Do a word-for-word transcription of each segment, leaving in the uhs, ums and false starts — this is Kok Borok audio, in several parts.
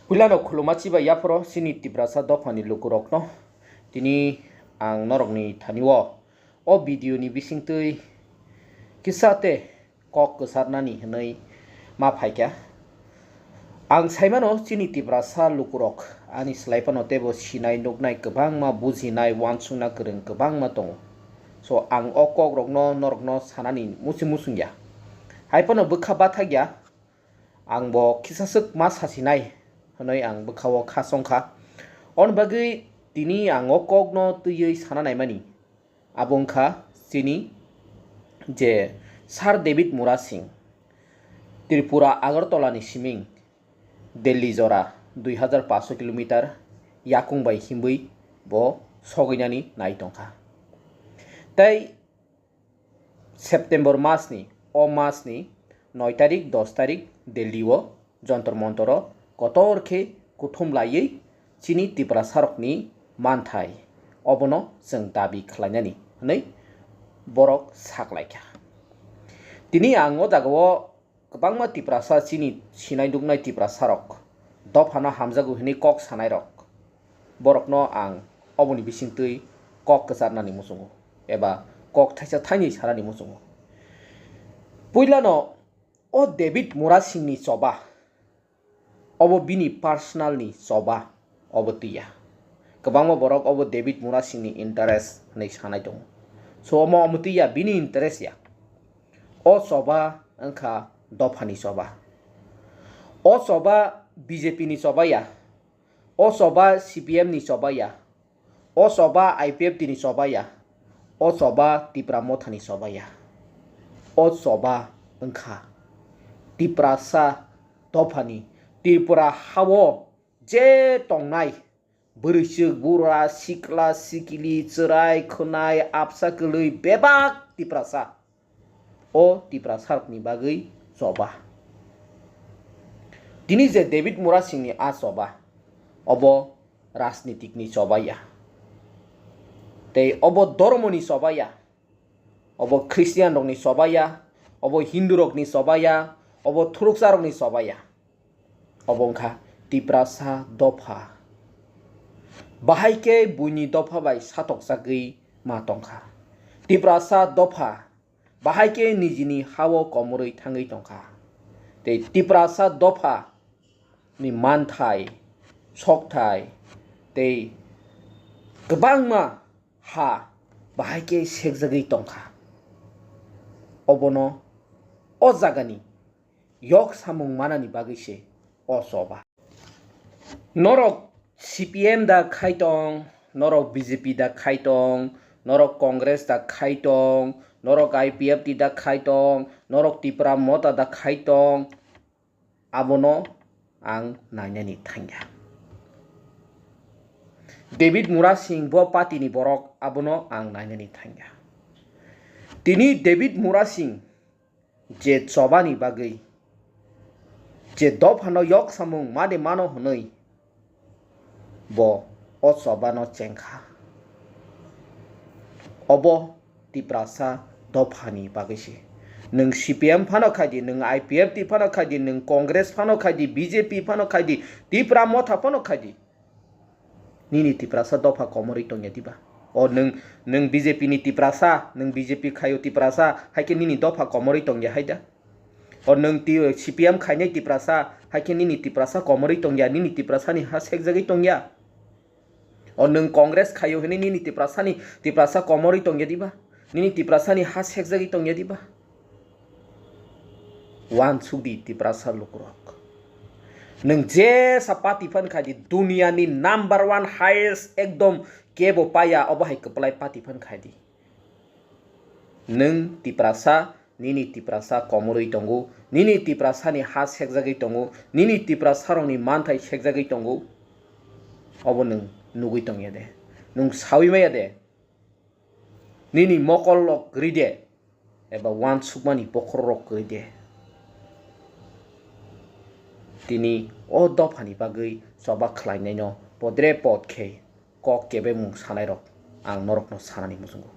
Puilano khuluma chiba yaphoro chini Tiprasa dophani lukurokno. Tini ang norokni thani-o o video ni bisingtwi kisa tei kok kwcharnani hwnwi ma phaikha. Ang saimano chini Tiprasa lukurok ani slai phano teibo sinai nuknai kwbangma bujinai uansukna kwrwng kwbangma tongo. So ang o kokrokno norokno sanani muchung muchung ya. Hai phano bwkha bathak ya. Ang bo kisa swk ma sasinai hwnwi ang bwkha-o kha chongkha. Oni bagwi tini ang o kokno twiwi sana naimani. Abo wngkha chini je Sir David Murasing, Tripura Agartala ni siming Delhi jora dui hajar paanch kilometer yakung bai himwi bo sogwinani nai tongkha. Tei September masni, o masni noi tarik, dos tarik Delhi-o Jontor Montoro kotor khe kuthum laiwi chini Tiprasarokni manthai obono chwng dabi khlainani hwnwi borok saklaikha. Tini ang o jagao kwbangma Tiprasa chini sinai nuknai Tiprasarok dophano hamjago hwnwi kok sanairok, borokno ang oboni bisingtwi kok kwcharnani muchungo eba kok thaisa thaini sanani muchungo. Puilano o David Murasingni choba, obo bini personal ni choba, obo twiya. Kwbangma borok obo David Murasingni interest hwnwi sanai tongo. So omo omo twiya, bini interest ya. O choba wngkha dophani choba. O choba B J P ni choba ya. O choba C P M ni choba ya. O choba I P F T ni choba ya. O choba Tipra Motha ni choba ya. O choba wngkha Tiprasa dophani, Tripura hao je tongnai bwrwichwk, bura, sikla, sikili, chwrai, khwnai, absa, kwlwi bebak Tiprasa. O Tiprasarokni bagwi choba. Tini je David Murasingni a choba, obo rajnitikni choba ya. Tei obo dhormoni choba ya. Obo Christian rokni choba ya, obo Hindu rokni choba ya, obo Thuruksarokni choba ya. Obo wngkha Tiprasa dopha. Bahai khe buini dopha bai satokjagwi ma tongkha. Tiprasa dopha bahai khe nijini hao komorwi thangwi tongkha. Tei Tiprasa dopha ni manthai, sokthai tei kwbangma ha bahai khe sekjagwi tongkha. Obono o jagani yok samung manani bagwi se o choba. Norok C P M da khai tong, norok B J P da khai tong, norok Congress da khai tong, norok I P F T da khai tong, norok Tipra Motha da khai tong, abono ang nainani thangya. David Murasing bo party ni borok, abono ang nainani thangya. Tini David Murasing je chobani bagwi, je dophano yok samung made mano hwnwi bo o chobano chengkha. Obo Tiprasa dophani bagwi se. Nwng C P M phano khai di, nwng I P F T phano khai di, nwng Congress phano khai di, B J P phano khai di, Tipra Motha phano khai di. Nini Tiprasa dopha komorwi tongya diba? O nwng, nwng B J P ni Tiprasa, nwng B J P khaio Tiprasa, hai khe nini dopha komorwi tongya hai da? O nwng ti-, C P M khainai Tiprasa, hai khe nini Tiprasa komorwi tongya, nini Tiprasani ha sekjagwi tongya? O nwng Congress khaio hwnwi nini Tiprasani, Tiprasa komorwi tongya diba? Nini Tiprasani ha sekjagwi tongya diba? Uansuk di Tiprasa lukurok. Nwng jesa party phan khai di, duniani number one highest ekdom kebo paya, obo hai kwplai party phan khai di. Nwng Tiprasa, nini Tiprasa komorwi tongo, nini Tiprasani ha sekjagwi tongo, nini Tiprasarokni manthai sekjagwi tongo. Obo nwng nugwi tongya de? Nwng saui maya de? Nini mokolrok kwrwi de? Eba uansukmani bokhorok kwrwi de? Tini o dophani bagwi choba khlainaino podre pod khe kok kebengmung sanairok ang norokno sanani muchungo.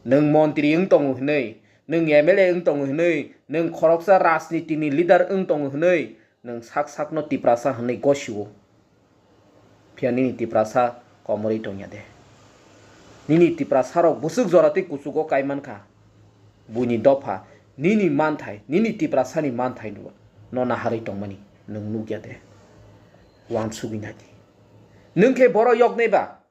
Nwng montri wng tongo hwnwi, nwng M L A wng tongo hwnwi, nwng khoroksa rajnitini leader wng tongo hwnwi, nwng sak sakno Tiprasa hwnwi gosio. Phiya nini Tiprasa komorwi tongya de? Nini Tiprasarok bwswk jora tei kuchugo kai mankha. Buini dopha, nini manthai, nini Tiprasani manthai no naharwi tongmani nwng nukya de? Uansugwi nai di. Nwng khe borok yoknai ba?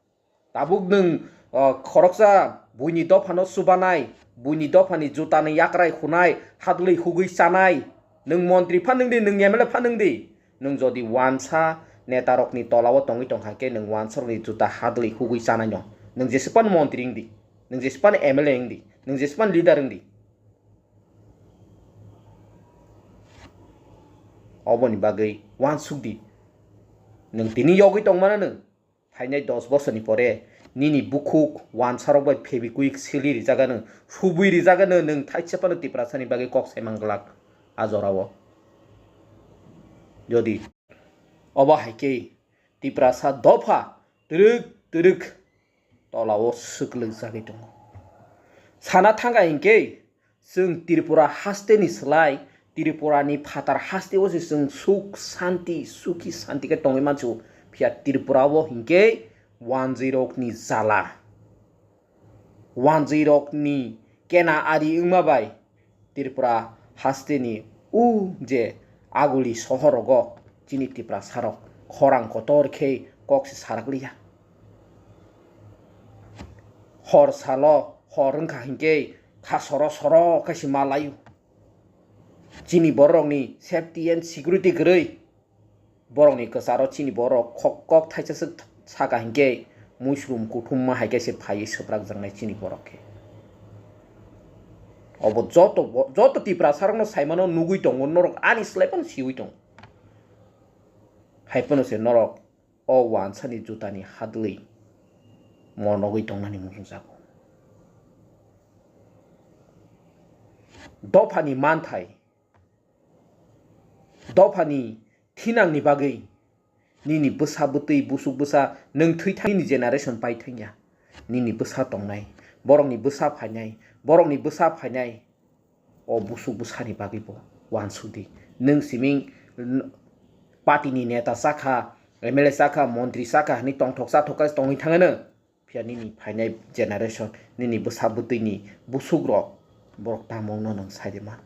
Tabuk nwng, o, khoroksa buini dophano chubanai, buini dophani jutani yakrai khunai, hadlwi hugwi chanai. Nwng montri phan nwng di, nwng M L A phan nwng di. Nwng jodi uansa netarokni tolao tongwi tongkha khe, nwng uansarokni juta hadlwi hugwi chanaino. Nwng jeswk phano montri wng di, nwng jeswk phano M L A wng di, nwng jeswk phano leader wng di. Oboni bagwi uansuk di. Nwng tini yogwi tongmano nwng. Phainai dos bosorni pore nini bukhuk uansarok bai Fevikwik sili rijak anw, subui rijak anw, nwng thaisa phano Tiprasani bagwi kok sai man glak a jorao. Jodi obo hai khe Tiprasa dopha twrwk twrwk tolao swklugjagwi tongo. Sana thangkha hinkhe, chwng Tripura hasteni slai Tripurani phatar hasteo se chwng suk santi, sukhi santi khe tongwi mansigo. Phiya Tripurao hinkhe wanjwirokni jala, wanjwirokni kena ari wngma bai Tripura hasteni o je Aguli sohor rogo chini Tiprasarok khorang kotor khe kok se sarak liya. Hor salo hor wngkha hinkhe kha soro soro khe se ma laio. Chini bororokni safety and security kwrwi borokni kwcharo chini borok kok, kok thaisa swk saka hinkhe muisrum kuthumma hai khe se phaiwi swprak jaknai chini borok khe. Obo joto bo-, joto Tiprasarokno saimano nugwi tongo, norok ani slai phano siwi tongo. Hai phano se norok o wansani jutani hadlwi monogwi tongnani muchungjago. Dophani manthai, dophani thinangni bagwi nini bwsa bwtwi, busuk bwsa, nwng thwi thangni generation pai thangya. Nini bwsa tongnai, borokni bwsa phainai, borokni bwsa phainai. O busuk bwsani bagwi bo uansuk di. Nwng siming n-, party ni neta chakha, M L A chakha, montri chakha hwnwi tongthok chathok khe tongwi thangano. Phiya nini phainai generation, nini bwsa bwtwini busuk rok, borok tamo wngno nwng sai di man.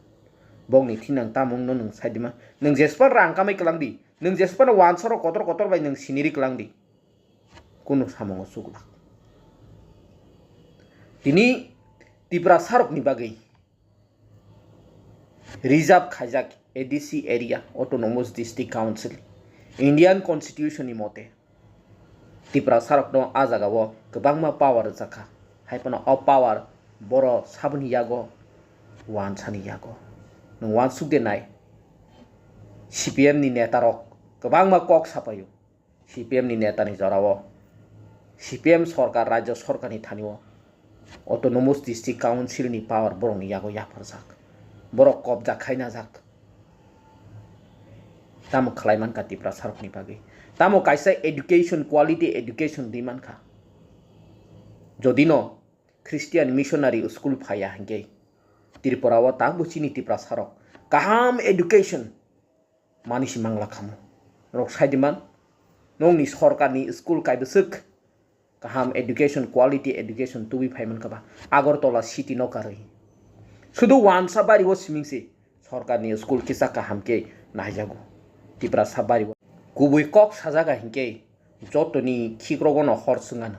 Bokni thinang tamo wngno nwng sai di man. Nwng jespan rang kamai kwlang di, nwng jespan wansaro kotor kotor bai nwng siniri kwlang di. Kunu samungo chuklak. Tini Tiprasarokni bagwi reserve khaijak A D C area, Autonomous District Council, Indian Constitution ni mote Tiprasarokno a jagao kwbangma power rwjakha. Hai phano o power boro saboni yago, wansani yago. Nwng wansuk de nai, C P M ni netarok kwbangma kok sapaio. C P M ni netani jorao, C P M sorkar, rajya sorkarni thanio Autonomous District Council ni power borokni yago yapharjak, borok kobja khainajak. Tamo khlai mankha Tiprasarokni bagwi? Tamo kaisa education, quality education di mankha? Jodino Christian missionary school phaiya hinkhe Tripura o takbo chini Tiprasarok kaham education mani si mangla khamu. Norok sai di man, nokni sorkarni school kaibwswk kaham education, quality education tubui phai mankha ba Agartala city no karwi. Sudu wansa bari o siming se sorkarni school kisa kaham khe naijago. Tiprasa bari o kubui kok sajaga hinkhe jotoni khikrogo no hor swngano.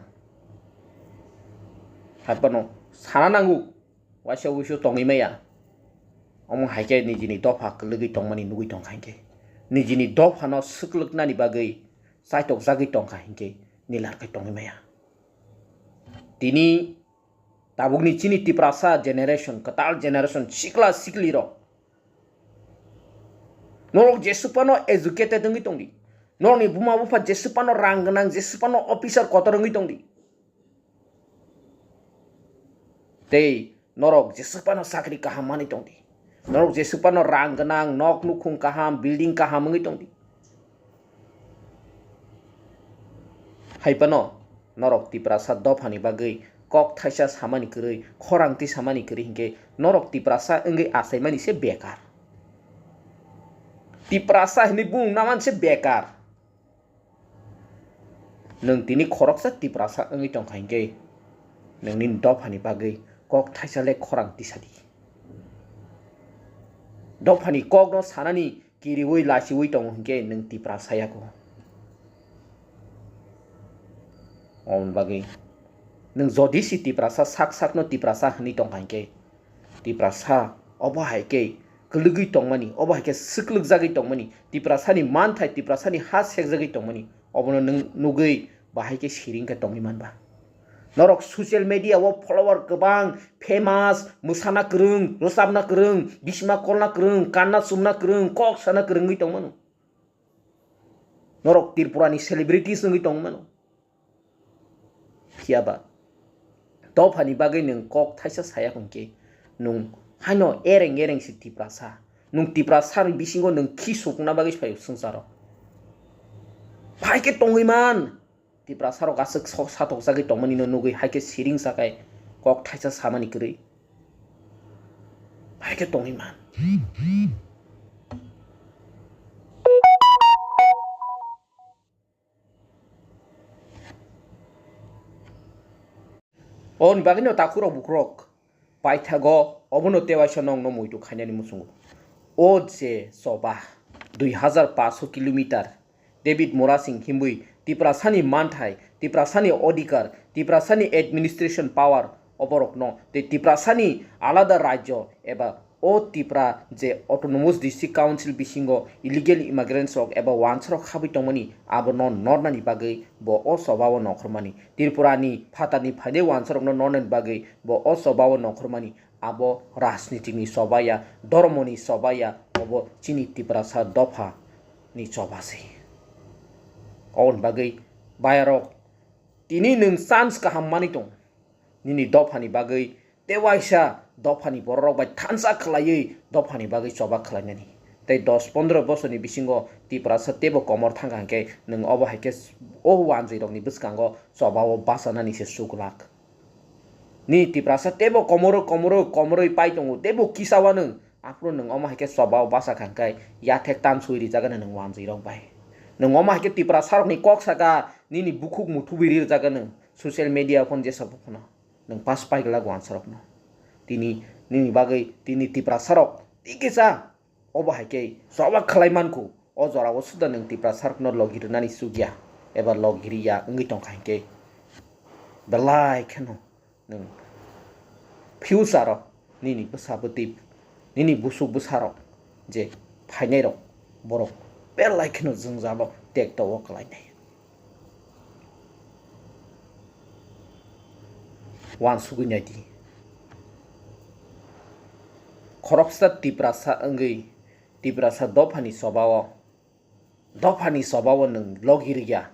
Hai phano sana nango. Waisa wuisu tongwi maya. Omo hai khe nijini dopha kwlwgwi tongmani nugwi tongkha hinkhe, nijini dophano swklwknani bagwi chaitokjagwi tongkha hinkhe nilar khe tongwi maya. Tini tabukni chini Tiprasa generation, kwtal generation, sikla siklirok, norok jeswk phano educated wngwi tongdi, norokni buma bupha jeswk phano rang gwnang, jeswk phano officer kotor wngwi tongdi. Tei norok jeswk phano chakri kaham manwi tongdi. Norok jeswk phano rang gwnang, nok nukhung kaham, building kaham wngwi tongdi. Hai phano norok Tiprasa dophani bagwi kok thaisa samani kwrwi, khorang twi samani kwrwi hinkhe norok Tiprasa wngwi achaimani se bekar. Tiprasa hinwi bung naman se bekar. Nwng tini khoroksa Tiprasa wngwi tongkha hinkhe, nwng nini dophani bagwi kok thaisa le khorang tisadi. Dophani kokno sanani kiriwi lasiwi tongo hinkhe nwng Tiprasa yago. Oboni bagwi nwng jodi si Tiprasa sak sakno Tiprasa hinwi tongkha hinkhe, Tiprasa obo hai khe kwlwgwi tongmani, obo hai khe swklwkjagwi tongmani, Tiprasani manthai, Tiprasani ha sekjagwi tongmani, obono nwng nugwi bahai khe siring khe tongwi manba. Norok social media o follower kwbang, famous, mwsana kwrwng, rwchapna kwrwng, bisima kolna kwrwng, kanna chumna kwrwng, kok sana kwrwngwi tongmano. Norok Tripurani celebrities wngwi tongmano. Phiyaba dophani bagwi nwng kok thaisa saya hwnkhe, nwng haino ereng ereng si Tiprasa. Nwng Tiprasani bisingo nwng khi sukna bagwi phaio swngcharo. Phai khe tongwi man. Tiprasarok aswk sok satokjagwi tongmani no nugwi hai khe siring sakai kok thaisa samani kwrwi. Hai khe tongwi man. Oni bagwino takhurok bukhurok paithago obono tewaisa nokno muitu khainani muchungo. O je choba dui hazar paanch kilometer David Murasing himwi Tiprasani manthai, Tiprasani odhikar, Tiprasani administration power oborokno tei Tiprasani alada rajyo eba o Tipra je Autonomous District Council bisingo illegal immigrants rok eba wansarok habwi tongmani abono nornani bagwi bo o chobao nongkhormani. Tripurani phatarni phainai wansarokno nornani bagwi bo o chobao nongkhormani. Abo rajnitikni choba ya, dhormoni choba ya, obo chini Tiprasa dophani choba se. Oboni bagwi bayarok tini nwng chance kaham manwi tong. Nini dophani bagwi tei waisa dophani bororok bai thansa khlaiwi dophani bagwi choba khlainani. Tei dos pondro bosorni bisingo Tiprasa teibo komor thangkha hwnkhe nwng obo hai khe o wanjwirokni bwskango chobao bachanani se chuk lak. Ni Tiprasa teibo komoro komoro komoroi pai tongo, teibo kisa uanw. Aphuru nwng omo hai khe chobao bachakha hwnkhe yathek tanswi rijak anw nwng wanjwirok bai. Nwng omo hai khe Tiprasarokni kok saka nini bukhuk muthubwi rijak anw social media phone jesa phano. Nwng pass pai glak wansarokno. Tini nini bagwi tini Tiprasarok tei kisa obo hai khe choba khlai mankhu. O jorao suda nwng Tiprasarokno logi rwnani chukya eba logi riya wngwi tongkha hinkhe belai kheno nwng future-o nini bwsa bwtwi, nini busuk bwsarok je phainairok borok belai kheno jwngjalo tekto-o kwlainai. Uansugwi naidi. Khoroksa Tiprasa wngwi Tiprasa dophani chobao, dophani chobao nwng logi rwya.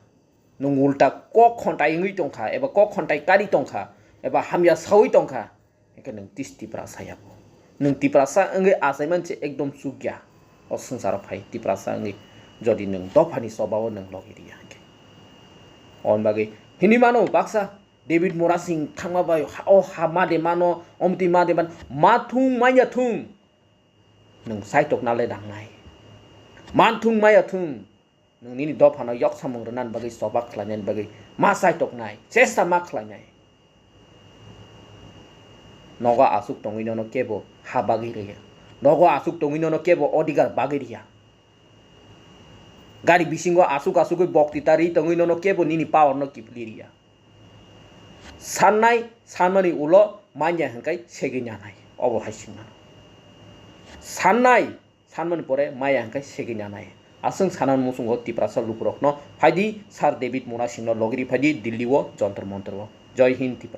Nwng ulta kok khontai wngwi tongkha, eba kok khontai kari tongkha, eba hamya sawi tongkha. Hwnkhe nwng tis Tiprasa yabo. Nwng Tiprasa wngwi achaimani se ekdom chukya. O swngcharo phai Tiprasa wngwi jodi nwng dophani chobao nwng logi rwya hwnkhe. Oboni bagwi hinwi mano baksa David Murasing thangma bai ha-, o ha ma de mano, omtwi ma de man, ma thung manya thung. Nwng saitok nale dangnai. Man thung maya thung. Nwng nini dophano yok samung rwnani bagwi choba khlainani bagwi ma chaitoknai, chesta ma khlainai. Nogo aswk tongwi nono kebo ha bagwi rwya. Nogo aswk tongwi nono kebo odhikar bagwi rwya. Gari bisingo aswk aswkwi bokti ta rwi tongwi nono kebo nini power no kiphilwi rwya. Sannai sanmani ulo manya hwnkhe segwi nanai, obo hai singna. Sannai sanmani pore maya hwnkhe segwi nanai. Aswng sanani muchungo Tiprasa lukurokno phaidi Sir David Murasingno logiri phaidi Delhi o Jantar Mantar o. Jai Hind Tipra.